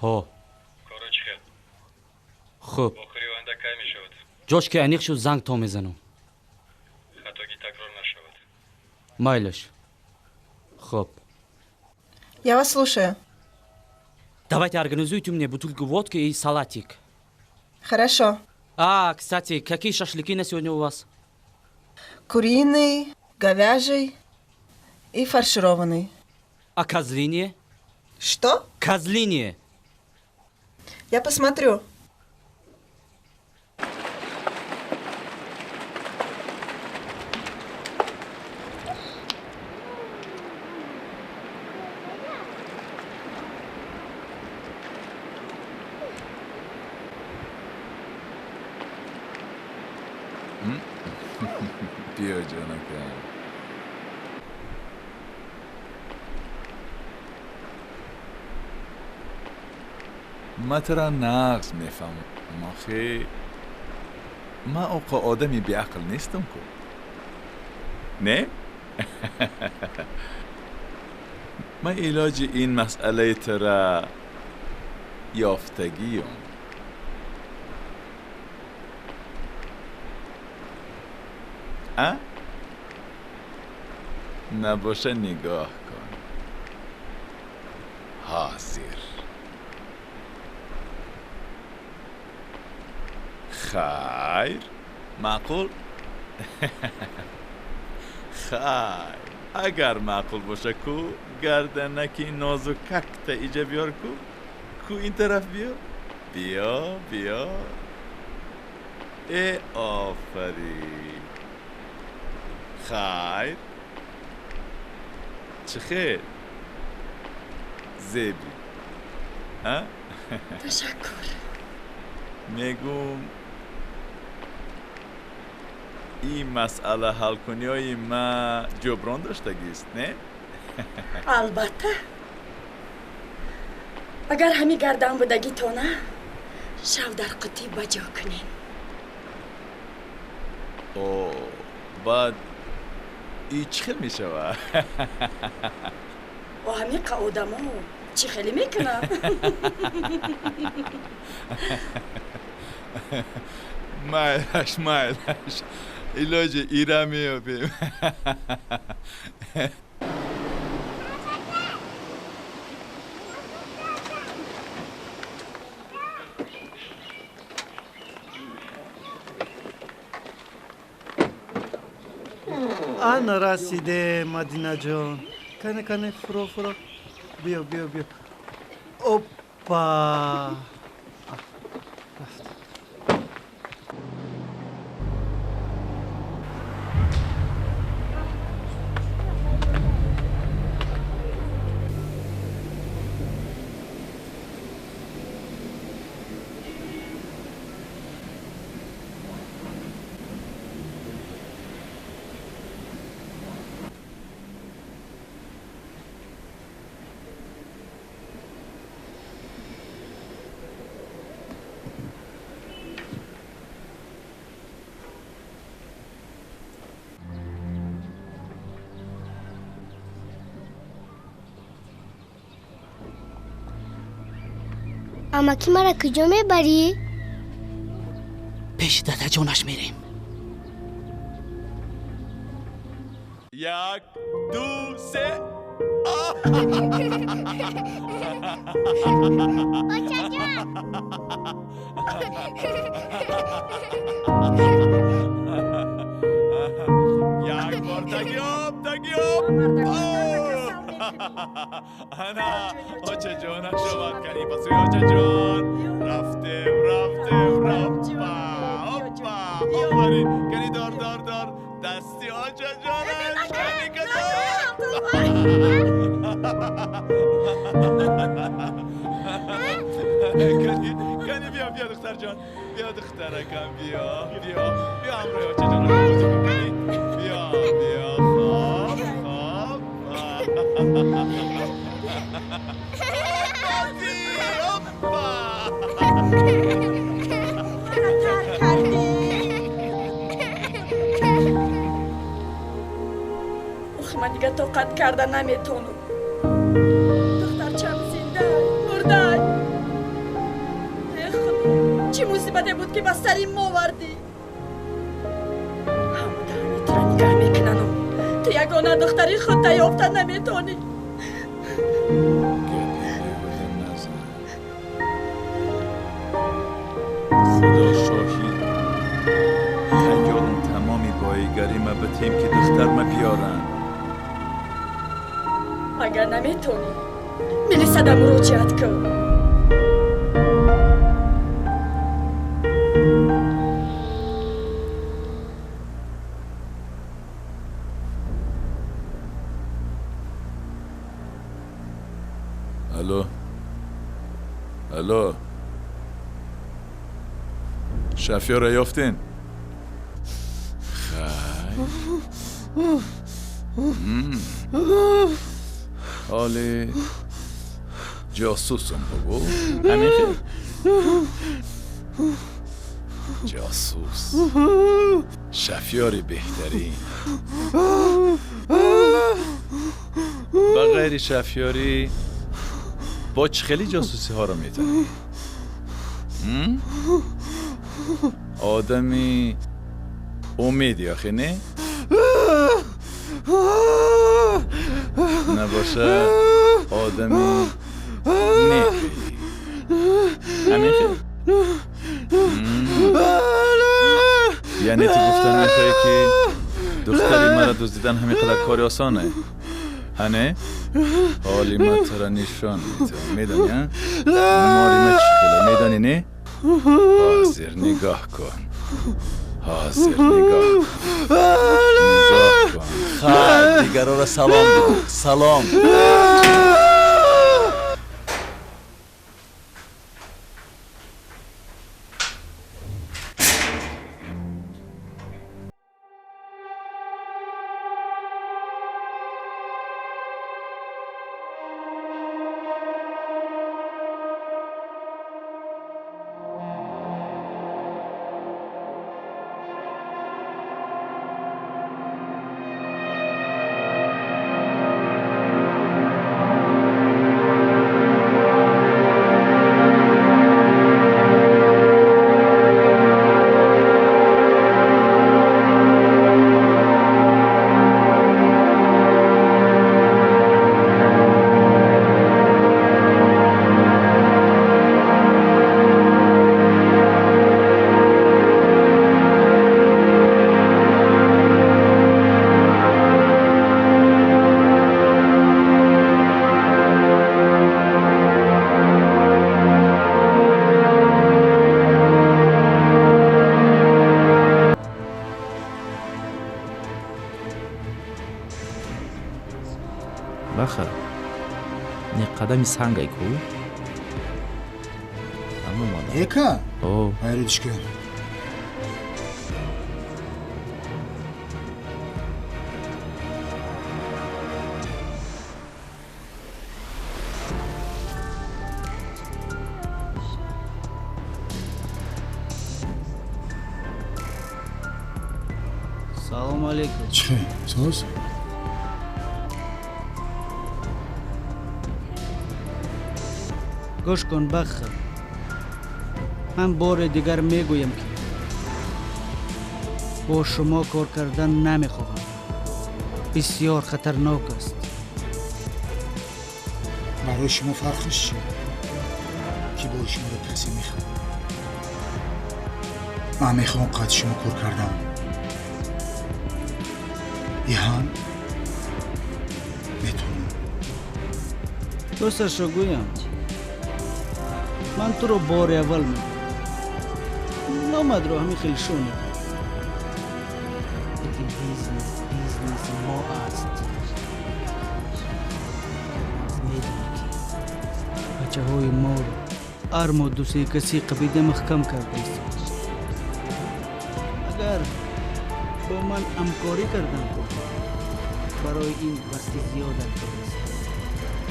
Ҳо. Коро чӣ хел? Хуб. Охири оянда кай мешавад? Ҷош ки аниқ шуд, занг то мезанам. Хатогӣ такрор нашавад. Майлаш. Хуб. Я вас слушаю. Давайте организуйте мне бутылку водки и салатик. Хорошо. А, кстати, какие шашлыки на сегодня у вас? Куриный, говяжий и фаршированный. А козлине? Что? Козлине. Я посмотрю. Биё, ҷонакам. Ман тура нағз мефаҳмам, охе ман оқа одами беақл нестам ку, не? Ман илоҷи ин масъалаи тура ёфтагиём. А набоша, нигоҳ кун, ҳозир. Хайр, маъқул? Хайр, агар маъқул боша, ку гарданаки нозукакта иҷа биёр, ку, ку, ин тараф биё, биё, биё. Э, офарин! Хайр, чӣ хел зеби, а? Ташаккур. Мегум, ин масъала ҳалкуниҳои ма ҷуброн доштагист, не? Албатта, агар ҳамин гардан будагитона шав дар қутӣ ба ҷо кунем. О, баъд и чӣ хел мешавад? О, ҳамиқа одамо чӣ хеле мекунанд? Майлаш, майлаш, илоҷи ира меёбем. Ана, расиде, Мадинаҷон. Кане, кане, фуро, фуро, биё, биё, биё. Опа! Рафт. Амакӣ, мара куҷо мебарӣ? Пеши дадаҷонаш мерем. Як, ду, се. Очаҷон! Як бор тагиоб, тагиоб. Ана, очаҷонаш омад. Кани, ба сӯи очаҷон рафтем, рафтем. Рафпа, оппа, офарин! Кани, дор, дор, дор, дасти очаҷонаш. Кани, кадор. Кани, кани, биё, биё, духтарҷон, биё, духтаракам, биё, биё, биё, ҳамроҳи очаҷон бозӣ кун. Кани, биё, биё. Хоб, хоб. Оппа! Тар кардӣ. Охи, ман дига тоқат карда наметонам. Духтарчам зинда мурдай. баде буд ки ба сари мо вардӣ. Ҳама даҳани тура нигаҳ мекунану ту ягона духтари худта ёфта наметонӣ. Гапи беҳуда назан. Худо шоҳид, тайёрам тамоми боигарима битем ки духтарма биёрам. Агар наметонӣ, милисада муроҷиат кун. Алло, алло, шафёра ёфтен? Хай, ҳоли ҷосусум бугу, ҳамин хел ҷосус, шафёри беҳтарин. Ба ғайри шафёрӣ бо чӣ хели ҷосусиҳоро метавонӣ? Одами умеди охе, не? Набоша одами некӣ, ҳамин хел? Яъне ту гуфтан мехоҳӣ ки духтари маро дуздидан ҳамин қадар кори осоне? Ҳане? Ҳоли ман тура нишон медиҳам, медонӣ, а? Мори ман чӣ хеле, медонӣ, не? Ҳозир нигоҳ кун, ҳозир нигоҳ кун, нигоҳ кун. Хайр, дигарора салом бигӯ, салом. Баха, не қадами сангай ку? Эка? О. Айридишка. Салом алейкум. Чӣ? Соз? Гӯш кун, Баха. Ман бори дигар мегӯям ки бо шумо кор кардан намехоҳам. Бисёр хатарнок аст. Барои шумо фарқиш чӣ? Ки бори шуморо касе мехоҳад? Ман мехоҳам қадри шумо кор кардан. И ҳам метавонам. Дӯсташро гӯям, ман туро бори аввал мебинам. Номадро ҳамин хел шунидам. Лекин бизнес бизнеси мо аст. Медонӣ ки бачаҳои моро армо дусе каси қабида маҳкам кардааст. Агар бо ман ҳамкорӣ кардан хоҳӣ, барои ин вақти зиёдат дорад.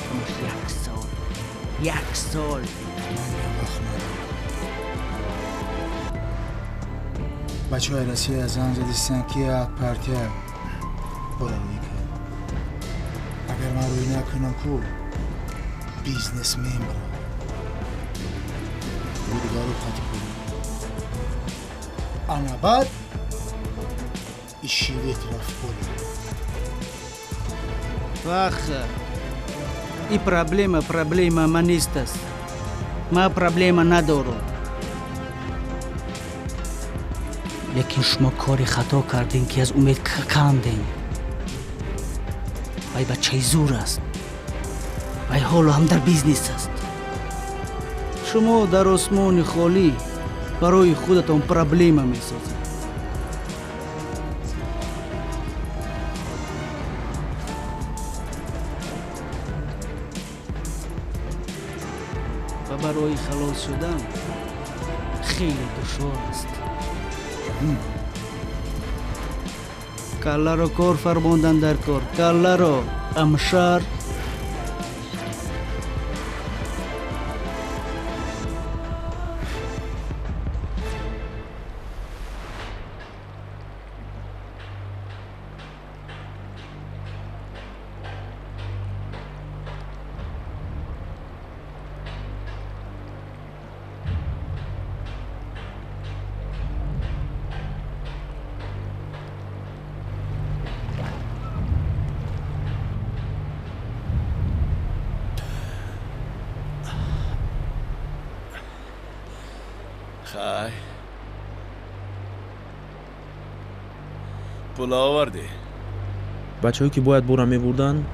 Ҳамаш як сол, як сол. Вақт надорам. Бачаҳои Россия занг задистанд ки як партия бора рӯй кард. Агар ман рӯй накунам ку бизнесмен бирам. Рӯ дигару хати кунам. Ана баъд ишилет рафт боло. Ваха, и проблема проблема ма нест аст. Ма проблема надорам. Лекин шумо кори хато кардем, ки аз Умед кандем. Вай бачаи зур аст. Вай ҳоло ҳам дар бизнес аст. Шумо дар осмони холӣ барои худатон проблема месозед. Ва барои халос шудан хеле душвор аст. Калларо кор фармондан дар кор, калларо амшар. Хай. Пул овардӣ? Бачаҳое ки бояд бора мебурданд,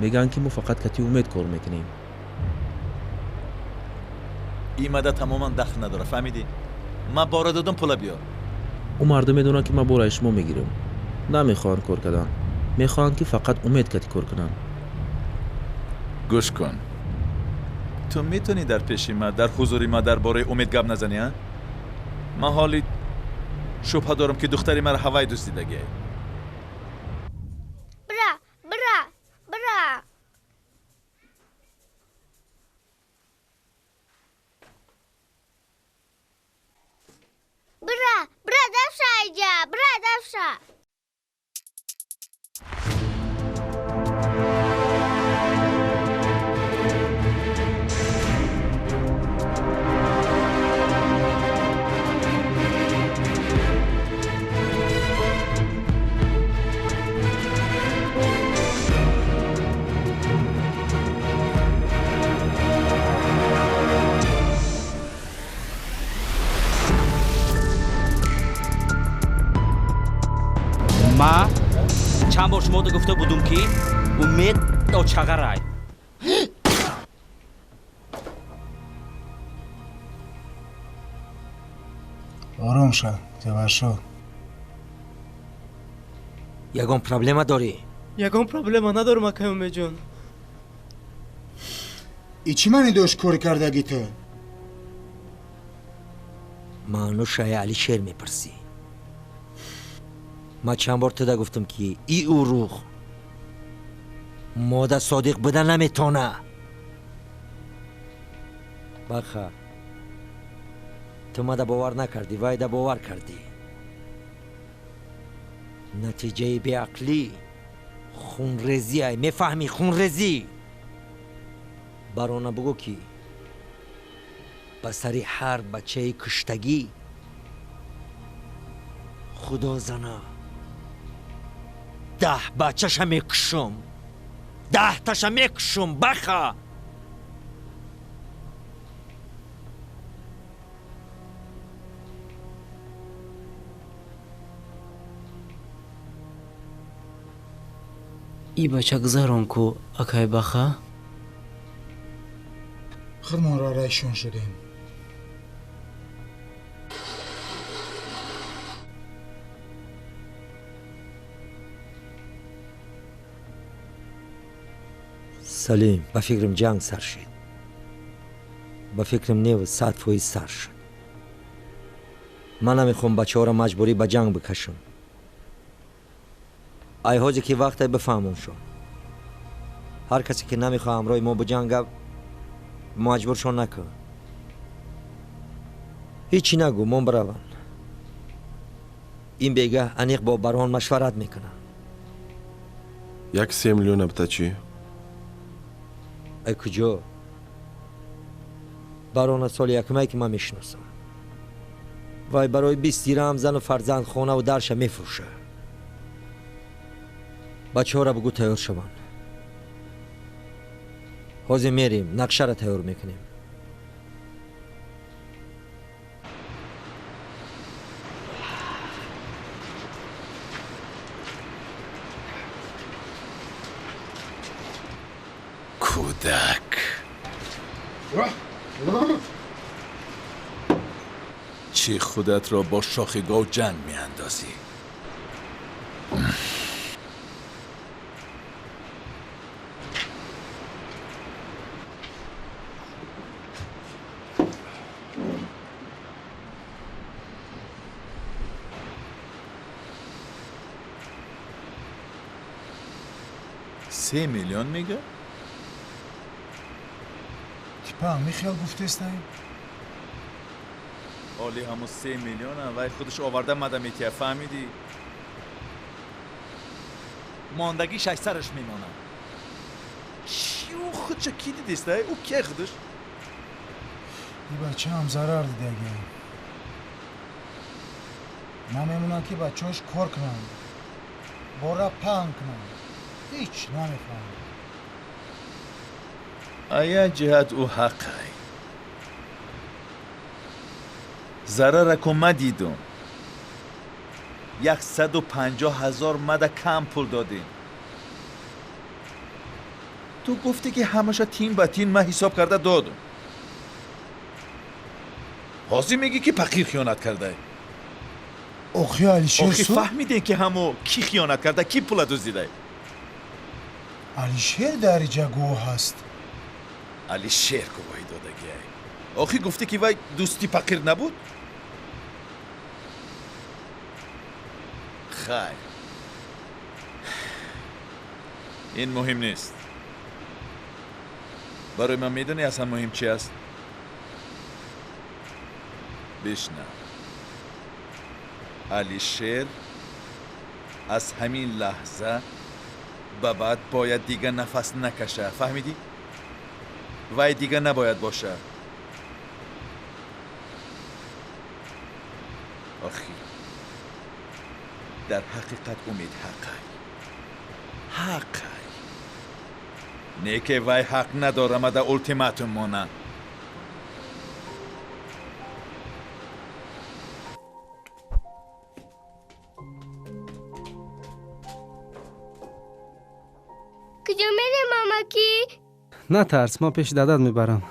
мегӯянд, ки мо фақат кати Умед кор мекунем. Ин мада тамоман дахл надорад, фаҳмидӣ? Ман бора додам, пула биёр. Ӯ мардум медонад, ки ман бораи шумо мегирам. Намехоҳанд кор кардан. Мехоҳанд, ки фақат Умед кати кор кунанд. Гӯш кун. Ту метавонӣ дар пеши ма, дар ҳузури ма дар бораи Умед гап назанӣ, а? Ман ҳоли шубҳа дорам, ки духтари маро ҳавай дуздидагиай. Бра, бра, бра. Бра, бра, давша айҷа, бра, давша. Ма чанд бор шумода гуфта будум, ки Умед очағарай. Ором шав, Ҷаваршо. Ягон проблема дорӣ? Ягон проблема надорам, акай Умедҷон. И чӣ маъне дошт кори кардаги ту? Маънушаи Алишер мепурсӣ. Ман чанд бор туда гуфтам, ки и уруғ мода содиқ буда наметона. Баха, ту мада бовар накардӣ, вайда бовар кардӣ. Натиҷаи беақлӣ хунрезӣ ай, мефаҳмӣ, хунрезӣ. Барона бугӯ, ки ба сари ҳар бачаи куштагӣ худо зана 10 бачаша мекушам, 10таша мекушам, баха. И бача гузарон ку, акай Баха? Худмонро райшон шудем. Салим, ба фикрам ҷанг сар шид. Ба фикрам нев 100% сар шуд. Ман намехоҳам бачаҳоро маҷбурӣ ба ҷанг бикашам. Ай ҳозе ки вақте бифаҳмоншон. Ҳар касе ки намехоҳад ҳамроҳи мо биҷанга, маҷбуршон накун. Ҳичи нагӯ, мон бираванд. Ин бегаҳ аниқ бо Барҳон машварат мекунам. Як 3 миллиона бита чӣ? Ай куҷо? Барона соли якумае ки ман мешиносам. Вай барои 20 дирам зану фарзанд, хонаву дарша мефурӯша. Бачаҳоро бугӯ тайёр шаванд. Ҳозир мерем, нақшаро тайёр мекунем. Кӯдак. Чӣ худатро бо шохи гов ҷанг меандозӣ? Се миллион мега? Типа михел гуфтестай? Оли ҳаму 3 миллиона вай худаш оварда мада метия, фаҳмидӣ? Мондагӣ шашсараш мемонад. Чӣ ӯ худша ки дидестай? Ӯ ке худаш? И бачаам зарар дидаги. Намемонанд ки бачаҳош кор кунанд, бора паҳн кунанд. Ҳеҷ намефаҳмам. Ая ҷиҳат ӯ ҳақай. Зарараку ма дидум. 150 000 мада кам пул додем. Ту гуфтӣ ки ҳамаша тин ба тин ма ҳисоб карда додум. Ҳозир мегӣ ки пақир хиёнат кардай. Охи Алишер Охи фаҳмидем ки ҳамо кӣ хиёнат карда, кӣ пула дуздидай. Алишер дар иҷа гувоҳ аст. Алишер гувоҳӣ додагиай. Охи гуфтӣ ки вай дӯсти пақир набуд? Хайр. Ин муҳим нест. Барои ман медонӣ аслан муҳим чи аст? Бишнав. Алишер аз ҳамин лаҳза ба баъд бояд дига нафас накаша, фаҳмидӣ? Вай дига набояд боша. Охи дар ҳақиқат умед ҳақай. Ҳақай. Не ки вай ҳақ надорамада ултиматум мона. Куҷо мерем, мамакӣ? Натарс, ман пеши дадат мебарам.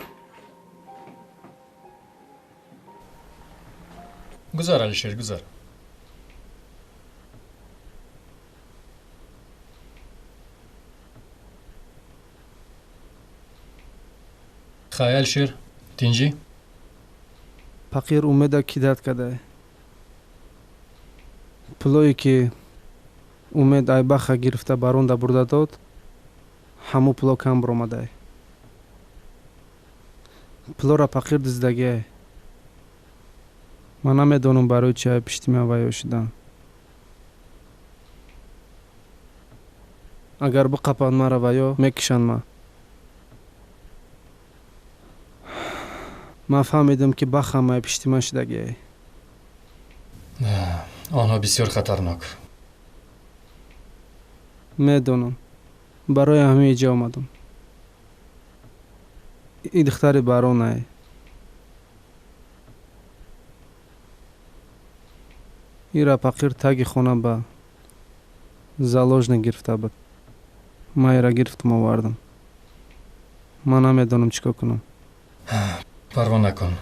Гузар, Алишер, гузар. Хай, Алишер, тинҷӣ? Пақир умеда кидат кадай. Пулое ки Умед Айбаха гирифта баронда бурда дод, ҳаму пуло кам баромадай. Пулора пақир дуздагиай. Ман намедонам барои чи ай пишти ман вайё шудам. Агар биқапанд мара вайё, мекушанд ман. Ман фаҳмидам ки бахам ай пишти ман шудагиай. Онҳо бисёр хатарнок. Медонам. Барои ҳамин иҷа омадам. И духтари баронай. Ира пақир таги хона ба заложник гирифта буд. Ман ира гирифтам овардам. Ман намедонам чӣ кор кунам. Парво накун.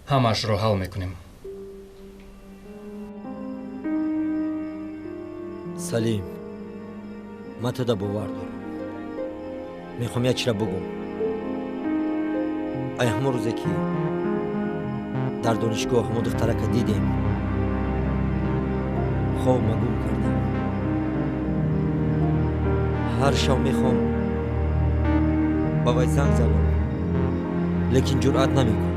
Ҳамаашро ҳал мекунем. Салим, ман туда бовар дорам. Мехоҳам як чизро бугум. Ай ҳамон рӯзе ки дар донишгоҳ ҳамон духтарака дидем, хобма гум кардам. Ҳар шав мехоҳам ба вай занг занам, лекин ҷуръат намекунам.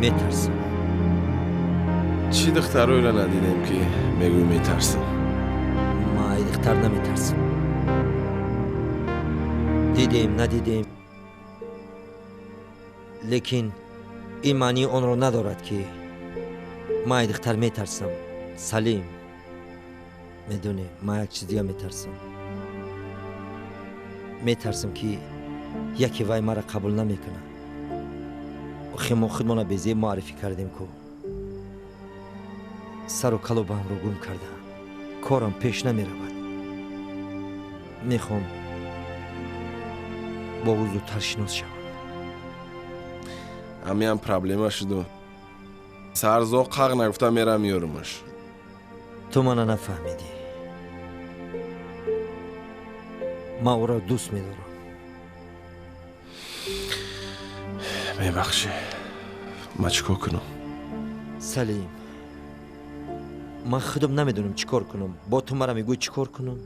Метарсам. Чӣ духтароеро надидем ки мегӯй метарсам? Ман ай духтар наметарсам. Дидем, надидем, лекин ин маънии онро надорад ки Ман ай духтар метарсам, Салим. Медонӣ, ман як чиз дига метарсам. Метарсам, ки яке вай маро қабул намекунад. Охи мо худмона безеб муаррифӣ кардем ку. Сару калобаамро гум кардам, корам пеш намеравад. Мехоҳам бо ӯ зудтар шинос шавам. Ҳамиам проблема шуду. Сарзо қақ нагуфта мерам меёрумаш. Ту мана нафаҳмидӣ. Ман ӯро дӯст медорам. Мебахшӣ, ман чӣ кор кунам? Салим, ман худам намедонам чӣ кор кунам. Бо ту мара мегӯӣ чӣ кор кунам?